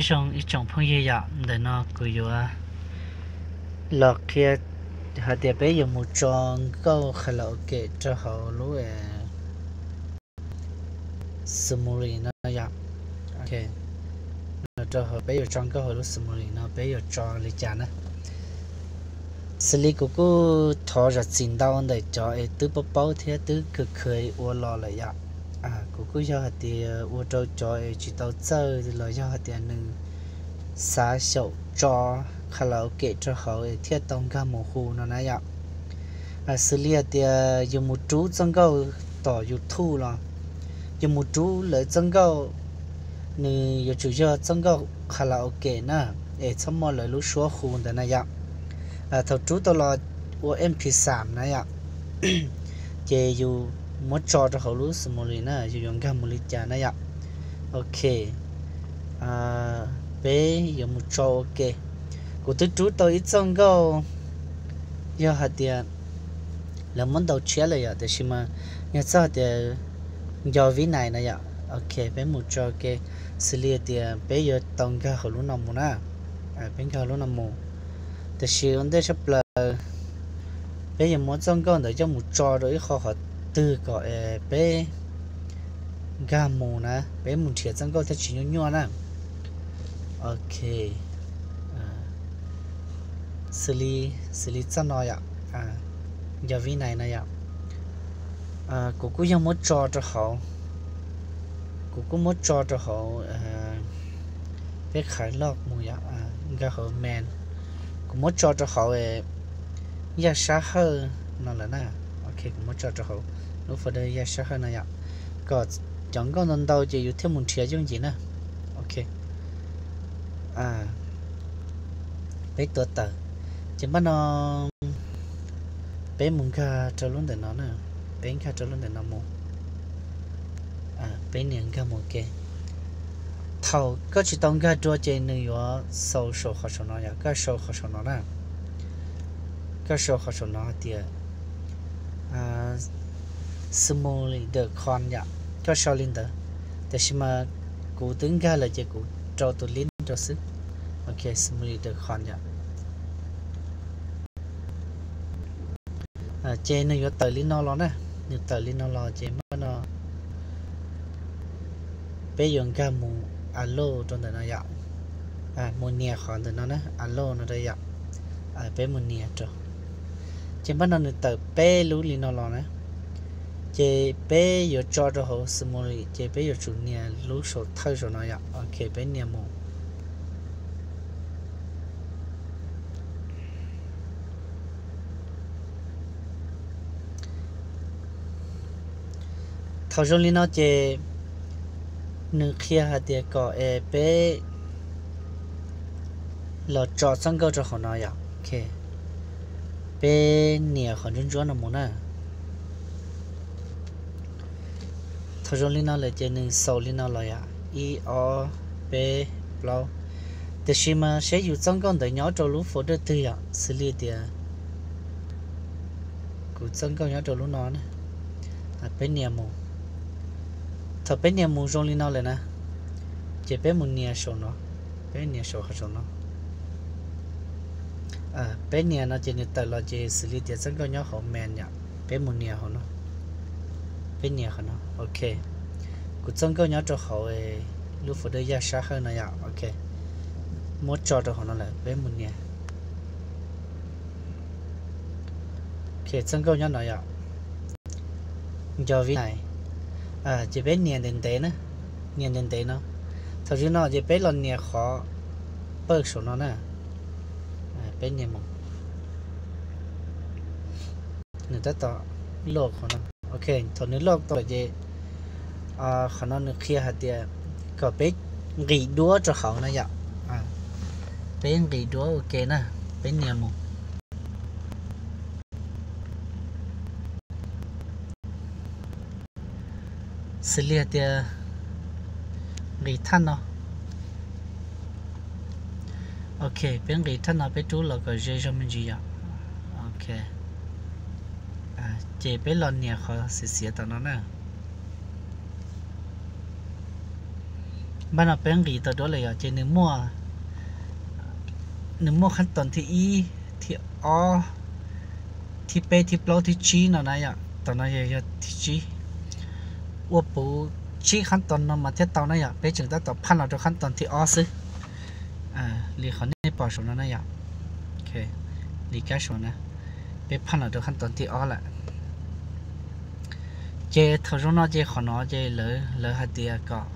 Ib tsoom phooj ywg yom, ntawm no kuv yuav los qhia hais tias peb yuav mus tso nkauj karaoke rau hauv lub Smule no yom. Rau hauv peb yuav tso nkauj hauv lub Smule no peb yuav tso li cas na. Xws li kuv kuj thov zam txim ntau ntawm cov es twb paub paub thiab twb kawg kawg ua los lawm yom. Kuv kuj yog hais tias ua rau cov es tsis tau txawj los yog hais tias nws xav xyaum tso karaoke rau hauv es thiaj tau nkag mus hu no na yom. Xws li hais tias yus mus rub txoj nkauj tom YouTube los yus mus rub lawv txoj nkauj, nws yuav tsum yog txoj nkauj karaoke na, es txhob muaj lawv lub suab hu ntawd na yom. Thaum rub tau los ua MP xam na yom, ces yus muab tso rau hauv lub Smule na, yus yuav nkag mus li cas na yom. Ok, peb yuav mus tso ua ke. Kuv twb rub tau ib txoj nkauj, yog hais tias lawv muab ntaus tshiab lawm yom, tiam sis mas yog txoj hais tias nco vib nais no yom. Ok, peb mus tso ke, xws li tias peb yuav tau nkag hauv lub no mus na. Peb nkag hauv lub no mus, tiam sis ua ntej tshaj plaws peb yuav muab txoj nkauj ntawd coj mus tso rau ib qho qhov twg kom es peb nkag mus na, peb mus nrhiav txoj nkauj thiaj tsis nyuaj nyuaj na. Ok, xws li, xws li txoj no yom, nco vib nais no yom. Kuv kuj yog muab tso rau hauv, kuv kuj muab tso rau hauv peb qhais loj mus yom, nkag hauv main. Kuv muab tso rau hauv yaj sab hawj no lawm na. Ok, kuv muab tso rau hauv lub folder yaj sab hawj no yom, kom cov nkauj ntau ntau ces yus thiaj mus nrhiav yooj yim na. Ok, peb tuav tawm, ces npaj no peb mus nkag rau lub ntawm no na, peb nkag rau lub ntawm no mus, peb nias nkag mus ke. Thaum koj tsis tau nkag dua ces nws yuav xaus saum qhov saum no yom, koj sau qhov saum no na, koj sau qhov saum no hais tias Smule dot com yom, koj sau li ntawd. Tiam sis mas kuv twb nkag lawm ces kuv rau tus link rau xwb. Ok, Smule dot com yom. Ces nws yuav tawm li no los na, nws tawm li no los ces npaj no peb yuav nkag mus upload rau ntawm no yom, mus nias qhov ntawm no na, upload no rau yom. Peb mus nias rau, ces npaj no nws tawm peb lub li no los na, ces peb yuav tso rau hauv Smule ces peb yuav tsum nias lub saum thawj saum no yom. Ok, peb nias mus. Thaum zoo li no ces nws qhia hais tias kom es peb los tso txoj nkauj rau hauv no yom. Ok, peb nias qhov ntsuab ntsuab no mus na. Thaum zoo li no lawm ces nws xaus li no los yom, ib ob peb plaub. Tiam sis mas seb yus txoj nkauj ntawd nyob rau lub folder twg yom, xws li tias kuv txoj nkauj nyob rau lub no na. Peb nias mus. Thaum peb nias mus zoo li no lawm na, ces peb mus nias saum no, peb nias saum qhov saum no. Peb nias no ces nws tawm los ces xws li tias txoj nkauj nyob hauv main yom, peb mus nias hauv no. Peb nias qhov no, ok. Kuv txoj nkauj nyob rau hauv lub folder yaj sab hawj no yom, ok. Muab tso rau hauv no lawm, peb mus nias. Ok, txoj nkauj nyob no yom, nco vib nais. Ces peb nias ntev ntev na, nias ntev ntev no. Thaum zoo no ces peb los nias qhov pawj saum no na. Peb nias mus, nws tab tom load qhov no. Ok, thaum nws load tau lawm ces qhov no nws qhia hais tias kom peb nqis duab rau hauv na yom. Peb nqis duab ua ke na, peb nias mus. Xws li hais tias nqis thaj no. Ok, peb nqis thaj no peb rub los kom ze zog me ntsis yom. Ok, ces peb los nias qhov xiav xiav tom no na. Npaj no peb nqis tau duab lawm yom, ces nws muaj, nws muaj khab toos thib ib, thib ob, thib peb, thib plaub, thib tsib no na yom. Tom no yog, yog thib tsib. Ua puv tsib khab toos no mas thiaj tau na yom, peb tseem tab tom phaj los rau khab toos thib ob xwb. Li qhov nej pom saum no na yom. Li kab saum na, peb phaj los rau khab toos thib ob lawm. Ces thaum zoo no ces qhov no ces lawv, lawv hais tias kom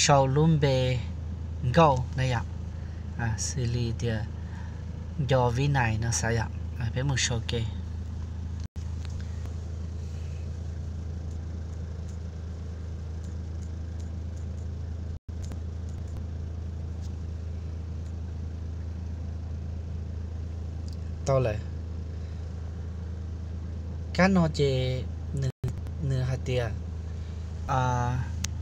sau lub npe nkauj na yom, xws li tias Nco Vib Nais no xav yom, peb mus sau ke. Tau lawm. Kab no ces nws hais tias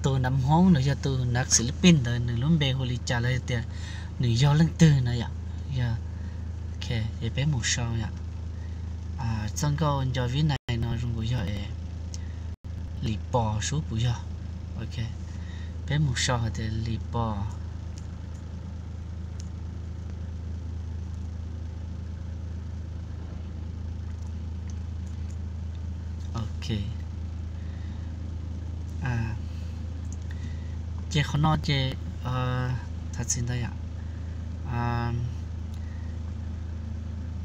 tus nav Hmoob los yog tus nav xis lib pij ntawd nws lub npe hu li cas los yog tias nws yog leej twg na yom. Yog, ces peb mus sau yom. Txoj nkauj Nco Vib Nais no zoo nkaus yog es Lis Pos sub puas yog? Ok, peb mus sau hais tias Lis Pos. Ok. Ces qhov no ces, thov txim ntau yom.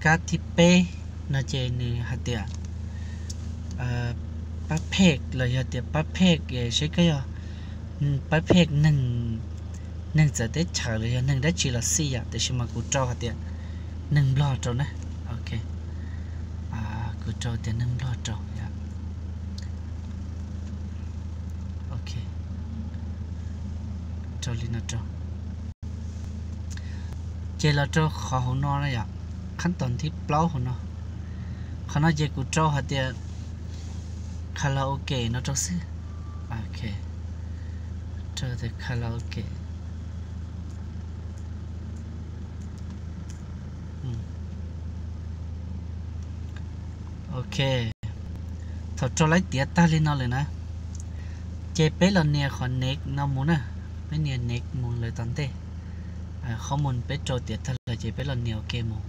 Kab thib peb no ces nws hais tias pab phej los yog tias pab phej, seb koj yog pab phej neeg, neeg txawv teb chaws los yog neeg dab tsi los xij yom, tiam sis mas kuv rau hais tias neeg Nplog rau na. Ok, kuv rau tias neeg Nplog rau yom. Ok, rau li no rau. Ces los rau qhov hauv no na yom, khab toos thib plaub hauv no. Qhov no ces kuv rau hais tias karaoke no rau xwb. Ok, rau tias karaoke. Ok, thaum rau laib tiav tag li no lawm na, ces peb los nias qhov next no mus na, peb nias next mus lawm tom ntej. Qhov mus peb rau tiav tag lawm ces peb los nias ok mus.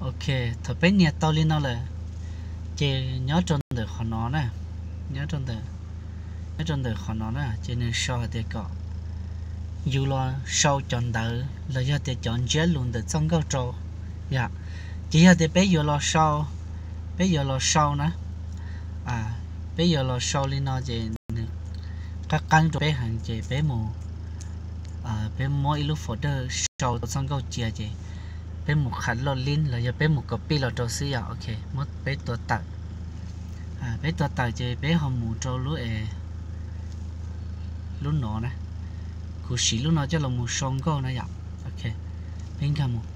Ok, thaum peb nias tau li no lawm, ces nyob rau ntawm qhov no na, nyob rau ntawm, nyob rau ntawm qhov no na, ces nws sau hais tias kom yus los sau cov ntawv los yog tias cov ntsiab lus ntawm txoj nkauj rau yom. Ces yog tias peb yuav los sau, peb yuav los sau na, peb yuav los sau li no ces nws qab qeeb rau peb heev ces peb mus, peb muab ib lub folder sau tau txoj nkauj cia ces peb mus qham loj lib los yog peb mus copy los rau xwb yom. Ok, muab peb tua tawm, peb tua tawm ces peb ho mus rau lub es, lub no na, kuv siv lub no coj los mus sau nkauj na yom. Ok, peb nkag mus.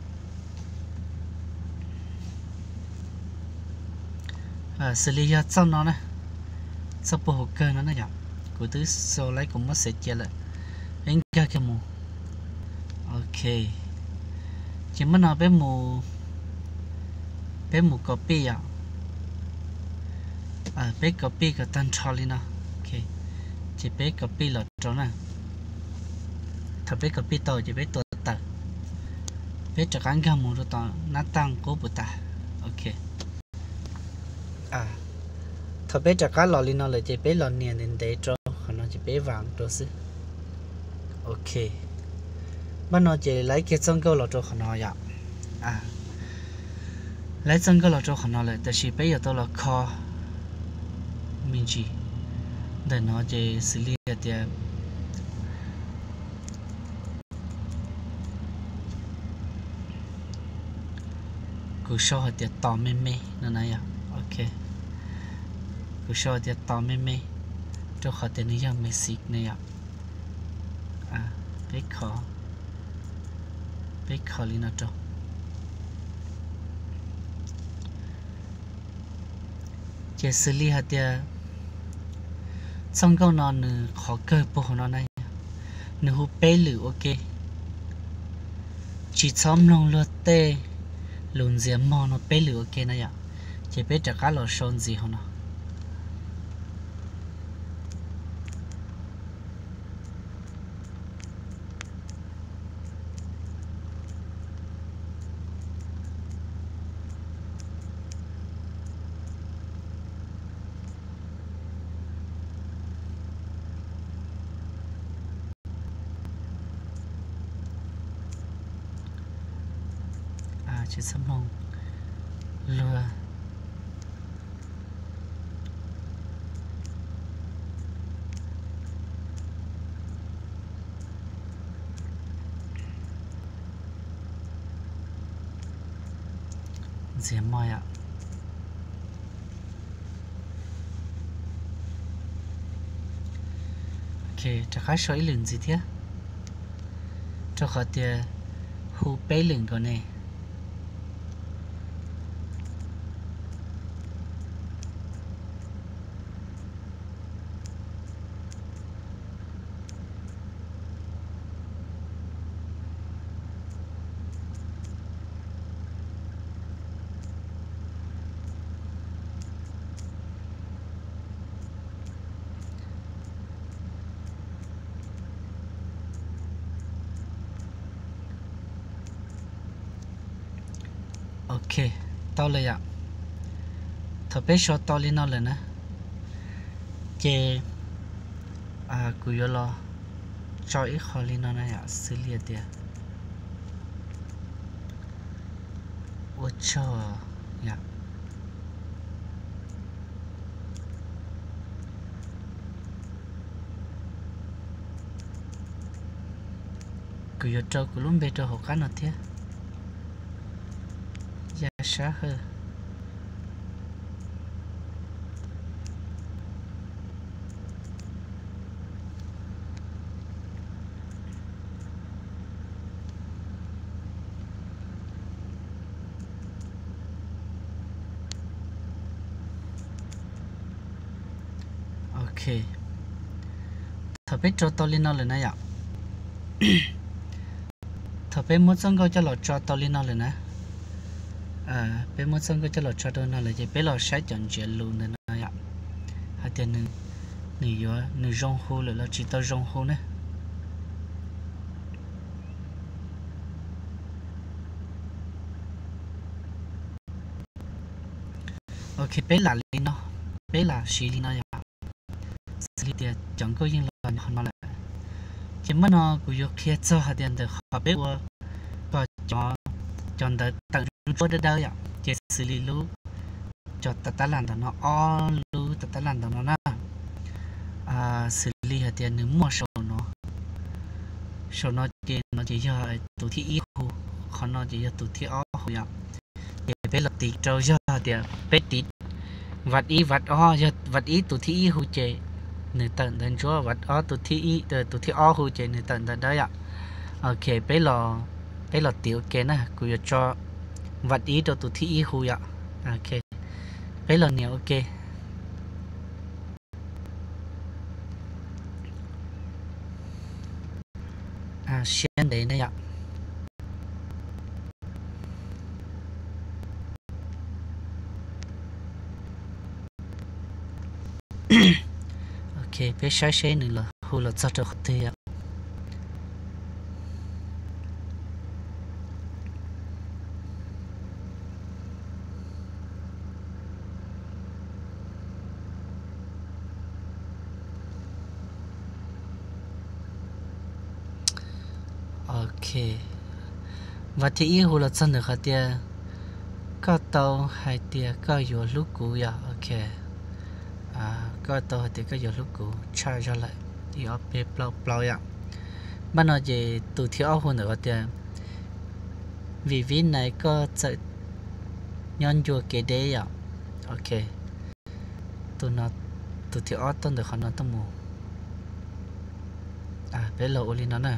Xws li yog txoj no na, txoj puag hauv kawg no na yom, kuv twb sau laib kuv muab xev cia lawm, peb nkag kiag mus. Ok, ces muab no peb mus, peb mus copy yom. Peb copy kom tag nrho li no, ces peb copy los rau na. Thaum peb copy tau ces peb tua tawm, peb rov qab nkag mus rau tom nab taj qub puas tas. Ok, thaum peb rov qab los li no lawm ces peb los nias ntev ntev rau qhov no ces peb vam rau xwb. Ok, npaj no ces laib kiag txoj nkauj los rau qhov no yom. Laib txoj nkauj los rau qhov no lawm tab sis peb yuav tau los kho me ntsis ntawm no ces xws li hais tias kuv sau hais tias tos me me no na yom. Ok, kuv sau hais tias tos me me, rau qhov tias nws yog me xiv ne yom. Peb kho, peb kho li no rau. Ces xws li hais tias txoj nkauj no nws qhov kawg puag hauv no na, nws hu peb lwm ua ke, tsis txhob mloog luag tej lus ntxias mog no peb lwm ua ke na yom. Ces peb rov qab los sau ntxiv hauv no. Tsis txhob mloog luag. Ntxiv mo yom. Ok, rov qab sau ib lwm ntxiv thiab, rau qhov tias hu peb lwm nkaus ne. Ok, tau lawm yom. Thaum peb sau tau li no lawm na, ces kuv yuav los tso ib qho li no na yom, xws li tias ua tsaug yom. Kuv yuav rau kuv lub npe rau hauv qab no thiab. Yaj Sab Hawj. Ok, thaum peb rau tau li no lawm na yom, thaum peb muab txoj nkauj coj los tso tau li no lawm na, peb muab txoj nkauj coj los tso rau no lawm ces peb los saib cov ntsiav lus ntawm no yom, hais tias nws yuav, nws zoo hu lawm los tsis tau zoo hu na. Ok, peb lam li no, peb lam siv li no yom. Xws li tias cov nkauj yeej los nyob qhov no lawm. Ces muaj no kuv yuav qhia txog hais tias ntawm qhov peb ua kom cov ntawv tawm ntsuab ntsuab dawb dawb yom, ces xws li lub, cov tas tab lam ntawm no, ob lub tas tab lam ntawm no na, xws li hais tias nws muaj saum no, saum no ces no ces yog tus thib ib hu, qhov no ces yog tus thib ob hu yom. Ces peb los tiv rau, yog tias peb tiv vaj ib vaj ob, yog vaj ib tus thib ib hu ces nws tawm ntawv ntsuab, vaj ob tus thib ib, tus thib ob hu ces nws tawm ntawv dawb yom. Ok, peb los, peb los tiv ua ke na, kuv yuav tso vaj ib rau tus thib ib hu yom. Ok, peb los nias ua ke. Siab ntev ne yom. Ok, peb saib seb nws los hu los txog rau qhov twg yom. Ok, vaj thib ib hu los txog ntawm qhov tias koj tau hais tias koj yuav hlub kuv yom. Ok, koj tau hais tias koj yuav hlub kuv tshaj zog lawm, ib ob peb plaub plaub yom. Npaj no ces tus thib ob hu ntawm qhov tias vim vib nais koj txawm nyob ncua kev deb yom. Ok, tus no, tus thib ob tuaj ntawm qhov no tuaj mus. Peb los ua li no na.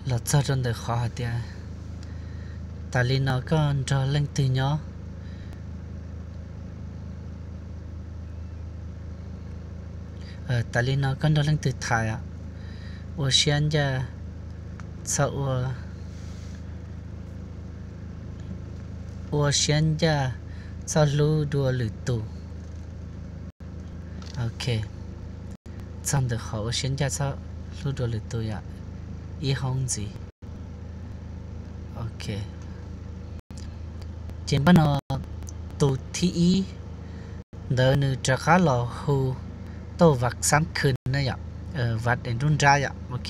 Los txog rau ntawm qhov hais tias tas li no koj nrog leej twg nyob. Tas li no koj nrog leej twg tham, ua siab ncaj, txhob ua, ua siab ncaj txhob hlub dua lwm tus. Ok, txog ntawm qhov ua siab ncaj txhob hlub dua lwm tus yom, ib hoob ntxiv. Ok, ces npaj no tus thib ib ntawd nws rov qab los hu tau vaj xab khw na yom, vaj es nruab nrab yom. Ok,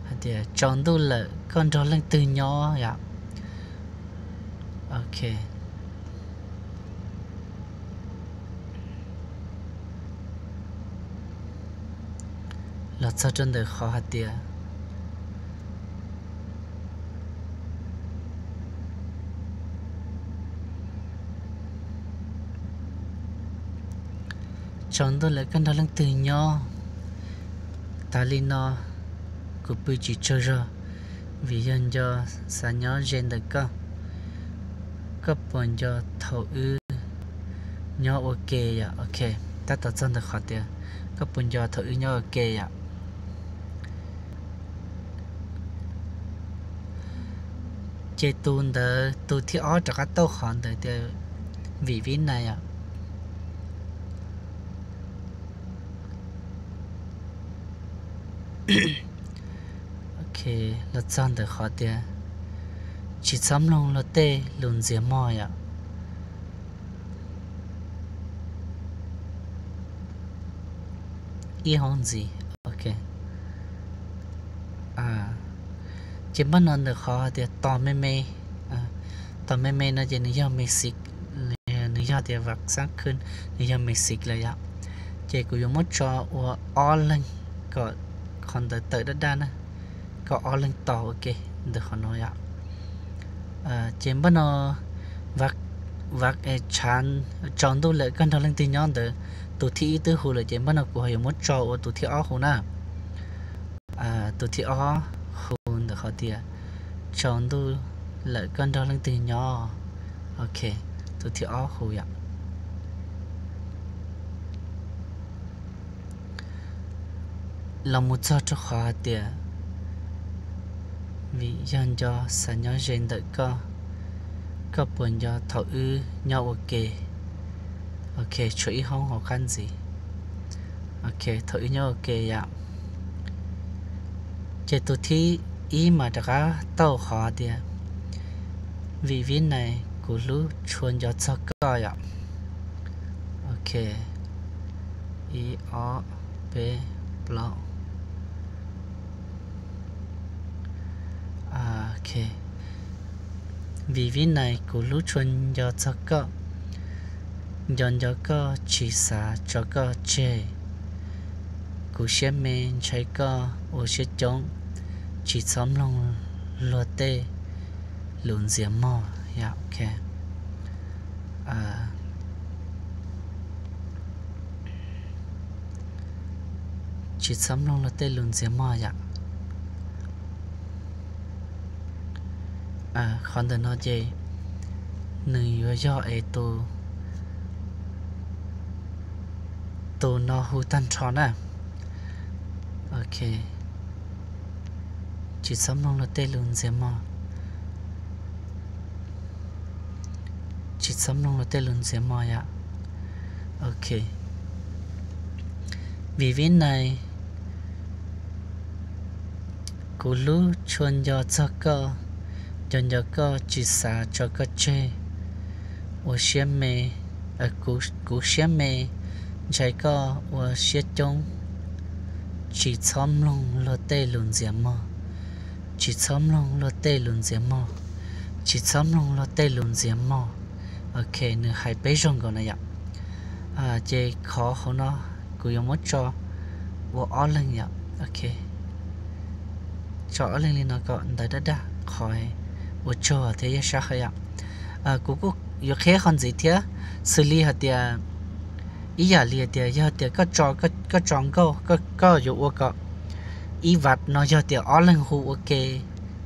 hais tias tsaus ntuj lawm koj nrog leej twg nyob yom. Ok, los txog rau ntawm qhov hais tias tsaus ntuj lawm koj nrog leej twg nyob. Tas li no kuv pw tsis tsaug zog, vim yog nco xav nyob ze ntawm koj. Koj puas nco thaum wb nyob ua ke yom? Ok, tab tom txog ntawm qhov tias koj puas nco thaum wb nyob ua ke yom? Ces tus ntawd tus thib ob rov qab tau qhov ntawd tias vim vib nais yom. Ok, los txog ntawm qhov tias tsis txhob mloog luag tej lus ntxias mog yom. Ib hoob ntxiv. Ok, ces npaj no ntawm qhov hais tias tos me me, tos me me no ces nws yog mexis, nws yog tias vaj xab khw, nws yog mexis lawm yom. Ces kuv yuav muab tso ua ob leeg kom qhov ntawd tawm daj daj na, kom ob leeg tos ua ke ntawm qhov no yom. Ces npaj no vaj, vaj es tsaus ntuj lawm koj nrog leej twg nyob ntawd, tus thib ib twb hu lawm ces npaj no kuv ho yuav muab tso ua tus thib ob hu na. Tus thib ob hu ntawm qhov tias tsaus ntuj lawm koj nrog leej twg nyob. Ok, tus thib ob hu yom. Los mus txog rau qhov hais tias vim yog nco xav nyob ze ntawm koj, koj puas nco thaum wb nyob ua ke? Ok, tshuav ib hoob hauv qab ntxiv. Ok, thaum wb nyob ua ke yom. Ces tus thib ib mas rov qab tau qhov tias vim vib nais kuv hlub tshua nco txog koj yom. Ok, ib ob peb plaub. Ok, vim vib nais kuv hlub tshua nco txog koj, nco nco koj tsis xav tso koj tseg. Kuv siab me ntshai koj ua siab coob, tsis txhob mloog luag tej lus ntxias mog yom. Ok, tsis txhob mloog luag tej lus ntxias mog yom. Qhov ntawm no ces nws yuav yog es tus, tus no hu tag nrho na. Ok, tsis txhob mloog luag tej lus ntxias mog. Tsis txhob mloog luag tej lus ntxias mog yom. Ok, vim vib nais kuv hlub tshua nco txog koj, nco nco koj tsis xav tso koj tseg. Ua siab me, kuv siab me ntshai koj ua siab coob, tsis txhob mloog luag tej lus ntxias mog. Tsis txhob mloog luag tej lus ntxias mog. Tsis txhob mloog luag tej lus ntxias mog. Ok, nws hais peb zaug nkaus na yom. Ces qhov hauv no kuv yuav muab tso ua ob leeg yom. Ok, tso ob leeg li no kom ntawd daj daj qhov ua tsaug thiab yog sab hawm yom. Kuv kuj yuav qhia qhov ntxiv thiab, xws li hais tias ib yam li hais tias yog tias koj tso, koj tso nkauj, koj yuav ua kom ib vaj no yog tias ob leeg hu ua ke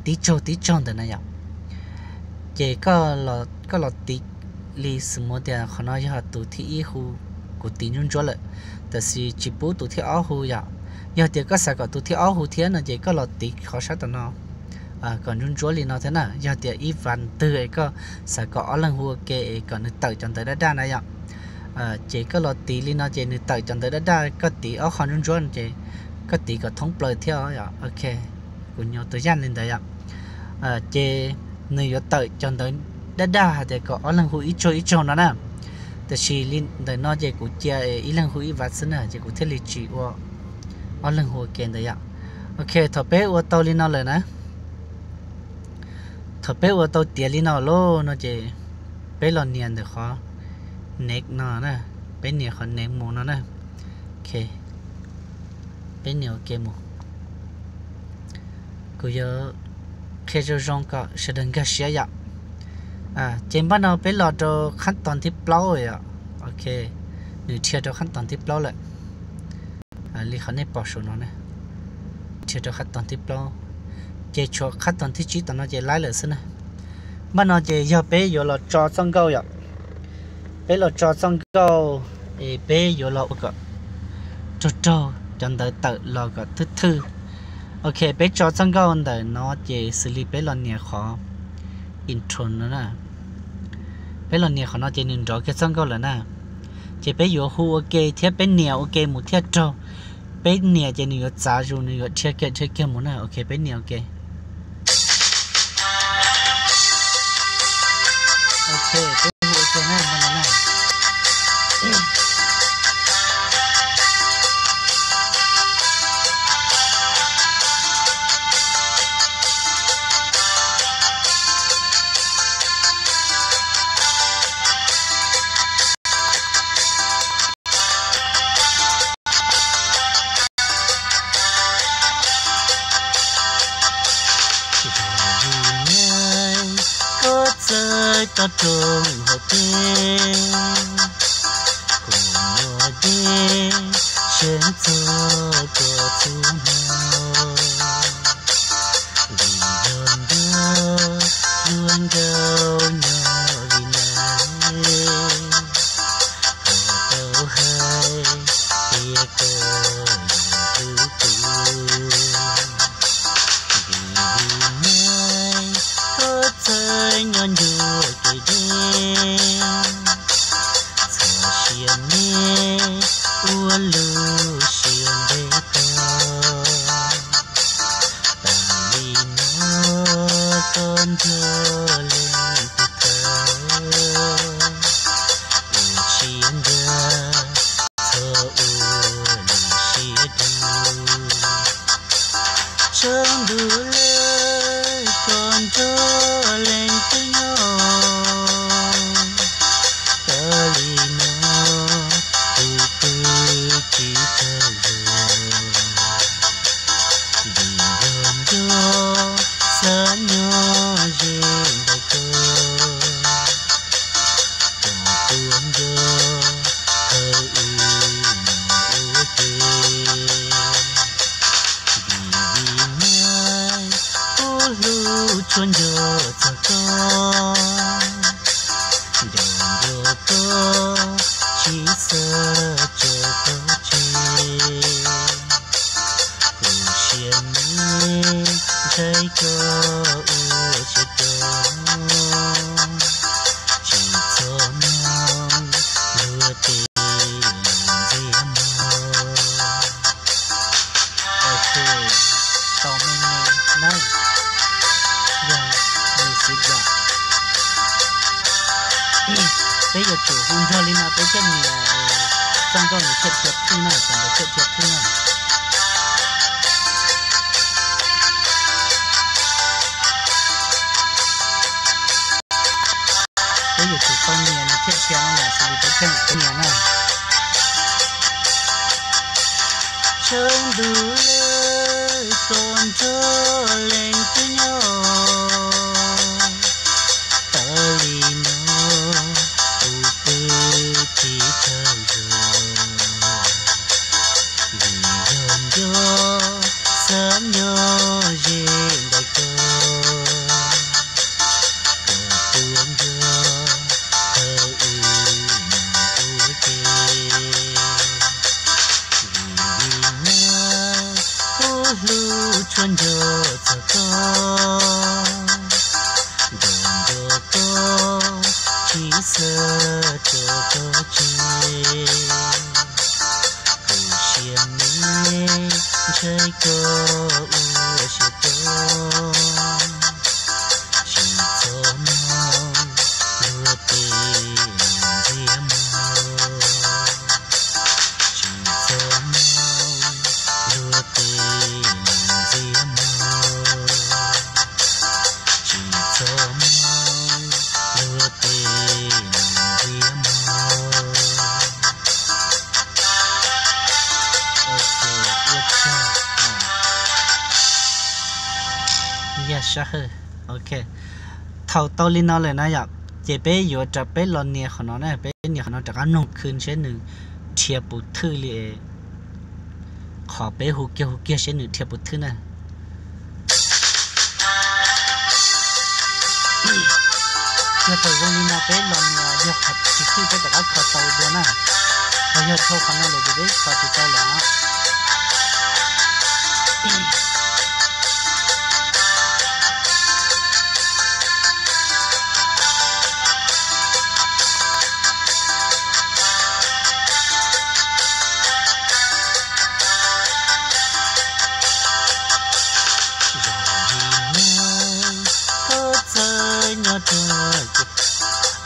tib tsaug tib tsaug ntawd na yom. Ces koj los tiv li xws li tias qhov no yog tus thib ib hu, kuv tiv ntsuab ntsuab lawm, tab sis tsis pub tus thib ob hu yom. Yog tias koj xav kom tus thib ob hu thiab no ces koj los tiv qhov sab tom no, kom ntsuab ntsuab li no thiab na. Yog tias ib vas twg es koj xav kom ob leeg hu ua ke es kom nws tawm cov ntawv daj daj na yom, ces koj los tiv li no ces nws tawm cov ntawv daj daj, koj tiv ob qho ntsuab ntsuab ces koj tiv kom thoob plaws thiab os yom. Ok, kuv nyuas tus yaj li ntawd yom. Ces nws yuav tawm cov ntawv daj daj hais tias kom ob leeg hu ib tsaug ib tsaug no na. Tiam sis li ntawm no ces kuv cia ib leeg hu ib vas xwb na, ces kuv thiaj li tsis ua ob leeg hu ua ke ntawd yom. Ok, thaum peb ua tau li no lawm na, thaum peb ua tau tiav li no lawm no ces peb los nias ntawm qhov next no na, peb nias qhov next mus no na. Ok, peb nias ua ke mus. Kuv yuav qhia zoo zoo kom sawv daws nkag siab yom. Ces npaj no peb los rau qhab toos thib plaub yom. Ok, nws dhia rau qhab toos thib plaub lawm. Li qhov nej pom saum no na, dhia rau qhab toos thib plaub, ces tshuav qhab toos thib tsib tom no ces laib lawm xwb na. Npaj no ces yog peb yuav los tso txoj nkauj yom. Peb los tso txoj nkauj es peb yuav los ua kom raug raug cov ntawv tawm los kom thwj thwj. Ok, peb tso txoj nkauj ntawm no ces xws li peb los nias qhov intro no na. Peb los nias qhov no ces nws nrov kiag txoj nkauj lawm na. Ces peb yuav hu ua ke thiab peb nias ua ke mus thiaj raug. Peb nias ces nws yuav txav zus, nws yuav dhia kiag dhia kiag mus na. Ok, peb nias ua ke. Ok, peb hu ua ke na, no na. Koj txawj toj roob hauv peb, kuv muaj dej seev txog koj txhua hmo. Vim yog nco hluas nkauj nyob li ntawd, koj tau hais tias koj yuav hlub kuv. Vim li no koj txawj nyob ncuab kev deb, txhob siab me ua lub siab ntev tag. Tas li no koj nrog leej twg tham, ua siab ntev, txhob ua lub siab dub. Tshav ntuj lawm koj nrog leej twg nyob, tas li no kuv twb tsis tsaug zog. Vim yog nco xav nyob ze ntawm koj, koj puas nco thaum wb nyob ua ke. Vim li no kuv hlub tshua nco txog koj, nco nco koj tsis xav tso koj tseg. Kuv siab me ntshai koj ua siab rog, tsis txhob mloog luag tej lus ntxias mog. Ok, tau me me nawb, yog music yom. Peb yuav tsum hu nrog li no peb thiaj nias, txoj nkauj nws thiaj dhia thwj na, txoj nkauj thiaj dhia thwj na. Peb yuav tsum tau nias nws thiaj dhia na yom, xws li peb pheej nias na. Tshav ntuj lawm koj nrog leej twg nyob, tas li no kuv twb tsis tsaug zog. Vim yog nco xav nyob ze ntawm koj, koj puas nco thaum wb nyob ua ke. Vim li no kuv hlub tshua nco sab hawj. Ok, thaum tau li no lawm na yom, ces peb yuav rov peb los nias qhov no na, peb nias qhov no rov qab mloog khw seb nws dhia puv thwj li, qhov peb hu kiag hu kiag seb nws dhia puv thwj na. Yog thaum zoo li no peb los nias, yog qhov tsis thwj peb rov qab kho tau dua na. Ho yog dhau qhov no lawm ces peb kho tsis tau lawm.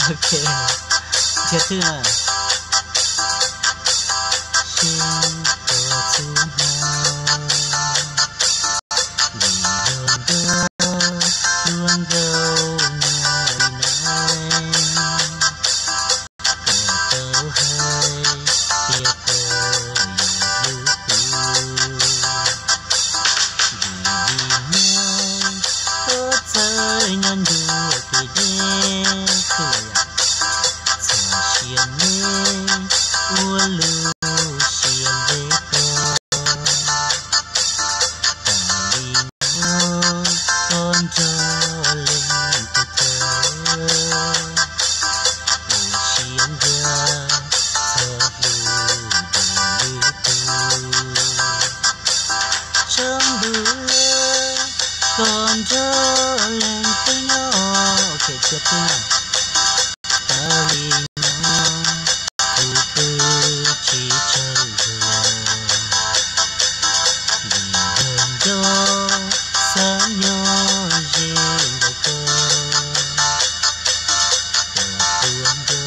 Ok, dhia thwj na. Sib tos txhua hmo, vim yog nco hlub nkauj nyuam li no, kom tau hais tias koj yog hlub kuv. Vim li no, koj txawj nyob ntuag kev deb, txhom sia me ua lub siab ntev koj. Tam li no, koj nrog leej twg thawj, ua siab nco txhob hlub dua lwm tus. Tsaus ntuj, koj nrog leej twg nyob, ok, dhia thwj. Tas li no, kuv twb tsis tsaug zog, vim yog nco xav nyob ze ntawm koj, kom tuaj nco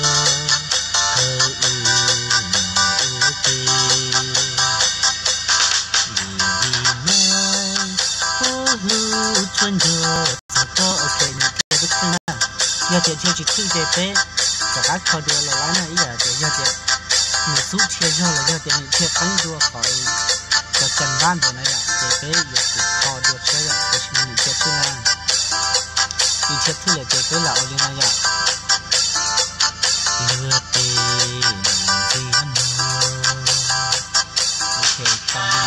thaum wb nyob ua ke. Vim li no, kuv hlub tsuas nco txog koj. Ok, nws dhia tib thwj na. Yog tias dhia tsis thwj ces peb rov qab kho dua los lawm na, ib yam tias yog tias nws xub dhia zog los yog tias nws dhia qeeb dua qhov cov cas npab ntawd na yom, ces peb yuav tsum kho dua thiab yom, tiam sis mas nws dhia thwj na. Nws dhia thwj lawm ces peb lam ua li no yom. Luag tes ntxiv no. Ok, tau li no.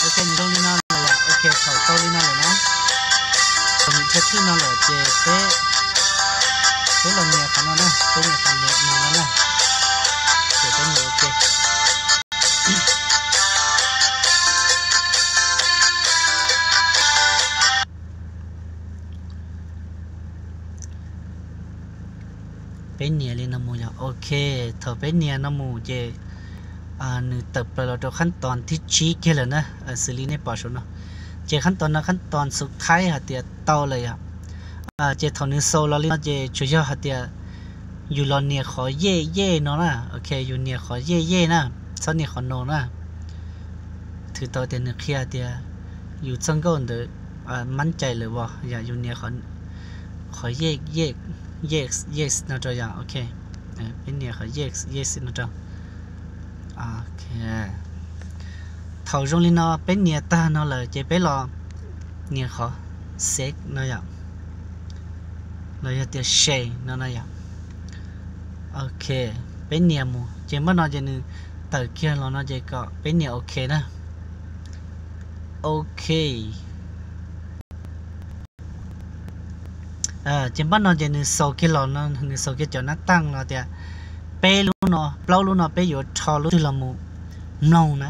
Ok, nws zoo li no lawm yom. Ok, thaum tau li no lawm na, thaum nws dhia thwj no lawm ces peb, peb los nias qhov no na, peb nias qhov nias no na, ces peb nias ok. Peb nias li no mus yog ok. Thaum peb nias no mus ces nws tawm plaws los rau khab toos thib tsib kiag lawm na, xws li nej pom saum no. Ces khab toos no khab toos xus thaib hais tias tau lawm yom. Ces thaum nws xaus los li no ces tsuas yog hais tias yus los nias qhov yej yej no na, ok, yus nias qhov yej yej na, txhob nias qhov no na. Thwm tau tias nws qhia tias yus txoj nkauj ntawd mab cai lawm as, yog yus nias qhov yes, yes no rau yom, ok. Peb nias qhov yes, yes no rau. Thaum zoo li no peb nias tag no lawm ces peb los nias qhov save no yom, los yog tias save no no yom. Ok, peb nias mus ces npaj no ces nws tawm kiag los no ces kom peb nias ok na. Ok. Ces npaj no ces nws xaus kiag los no, nws xaus kiag cov nab taaj los tias peb lub no, plaub lub no peb yuav rho lub twg los mus mloog na.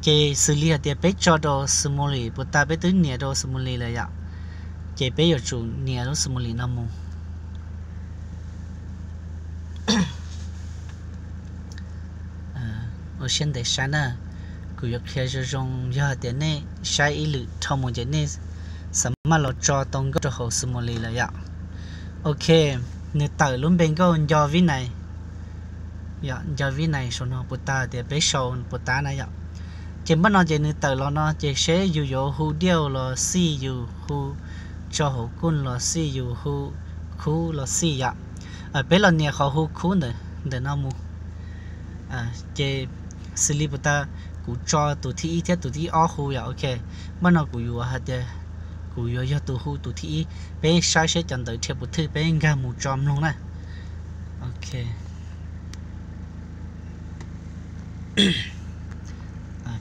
Ces xws li hais tias peb tso rau Smule puas tas, peb twb nias rau Smule lawm yom, ces peb yuav tsum nias lub Smule no mus. Ua siab ntev saib na, kuv yuav qhia zoo zoo, yog hais tias nej saib ib lwm dhau mus ces nej xam maj los tso tau nkauj rau hauv Smule lawm yom. Ok, nws tawm lub npe nkauj Nco Vib Nais, Nco Vib Nais saum no puas tas, tias peb sau puas tas na yom. Ces npaj no ces nws tawm los no ces seb yus yuav hu diauj los xij, yus hu tso hauv kuj los xij, yus hu khub los xij yom. Peb los nias qhov hu khub ntawm no mus. Ces xws li puas tas, kuv tso tus thib ib thiab tus thib ob hu yom, ok. Npaj no kuv yuav hais tias Kuv yuav yog tus hu tus thib ib. Peb saib seb cov ntawv rhia puas thwj, peb nkag mus tso mloog na. Ok.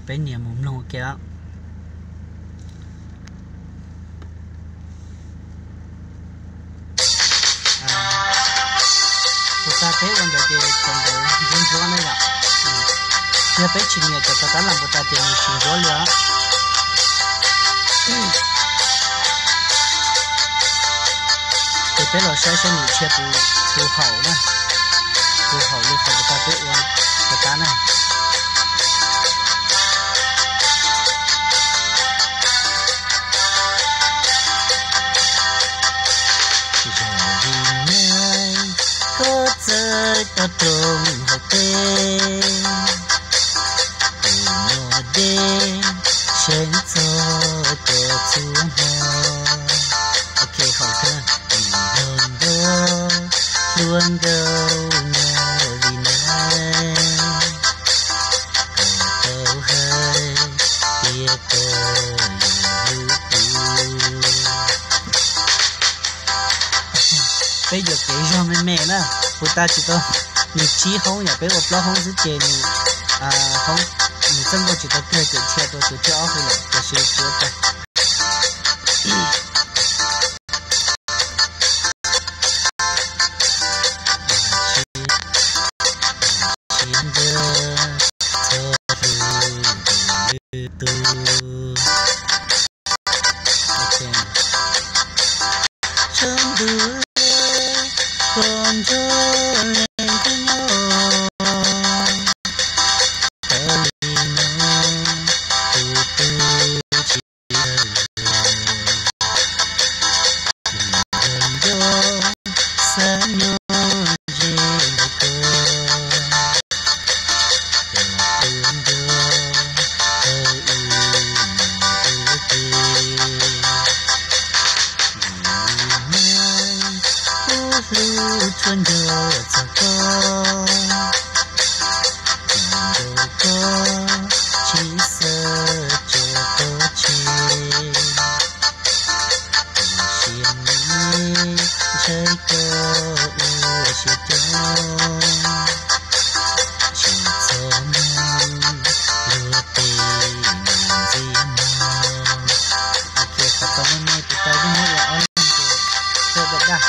Peb nias mus mloog ua ke. Puas tas peb ua ntawd ces cov ntawv ntsuab ntsuab na yom. Yog peb tsis nias cov tab lam puas tas ces nws tsis ntsuab li os. Ces peb los saib saib nws rhia tus haum na, tus haum li qhov puas tas peb ua puas tas na. Zam vim neeg koj txawj toj roob hauv peb, kuv nyuaj deb seev txog koj txhua hmo. Ok, haum kawg. Vim yog nrog hlua nkauj nyuaj vim neeg, koj tau hais tias koj yuav hlub kuv. Peb yuam kev zog me me na, puas tas tsis tau, nws tsib hoob yom, peb ua plaub hoob xwb ces nws, hoob, nws txoj nkauj tsis tau kawg ces rhia rau tus thib ob hu lawm, tiam sis tsis ua cas. Tsis ntawd txhob hlub lwm tus. Tshav ntuj, koj nrog leej twg nyob, koj li no kuv twb tsis tau luag. Kuv nco nco xav nyob ze ntawm koj, koj puas nco thaum ub mus ua ke. Vim neeg kuv hlub tshua nco txog koj, kuv nco koj tsis xav tso koj tseg. Kuv siab me ntshai koj ua siab coob, tsis txhob mloog luag tej lus ntxias mog. Ok, qhov tau me me puas tas yeej muab ua ob leeg ces sawv daws dag.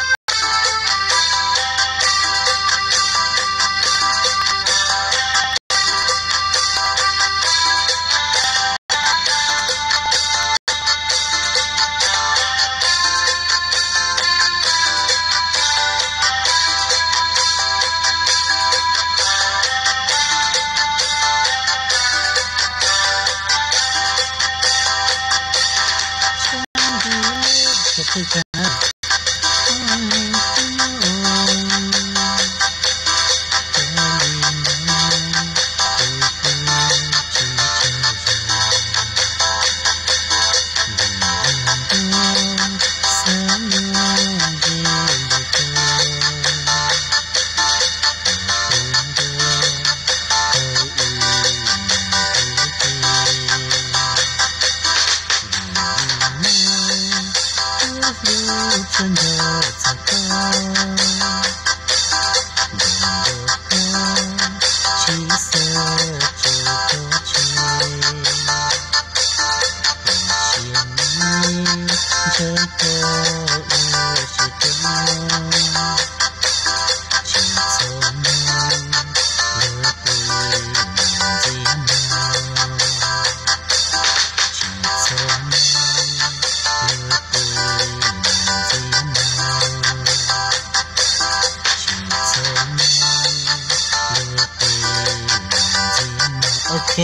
Ok,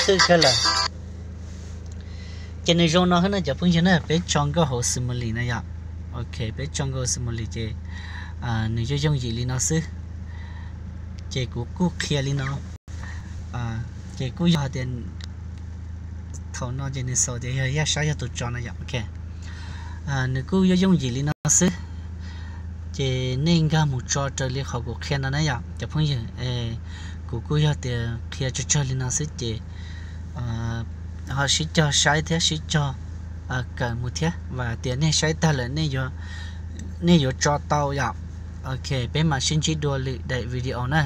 thwj kawg lawm. Ces nws zoo no xwb na cov phooj ywg na, peb tso nkauj hauv Smule no yom. Ok, peb tso nkauj hauv Smule ces nws yooj yooj yim li no xwb. Ces kuv kuj qhia li no. Ces kuj yog hais tias thaum no ces nws xaus tias yog Yaj Sab yog tus tso no yom. Ok, nws kuj yooj yooj yim li no xwb. Ces nej nkag mus tso raws li qhov kuv qhia no na yom cov phooj ywg. Kuv kuj yog tias qhia tsawg tsawg li no xwb ces ho sib cog saib thiab sib cog kawm mus thiab, vam tias nej saib tag lawm nej yuav tso tau yom. Ok, peb mam sib ntsib dua lwm daim video na.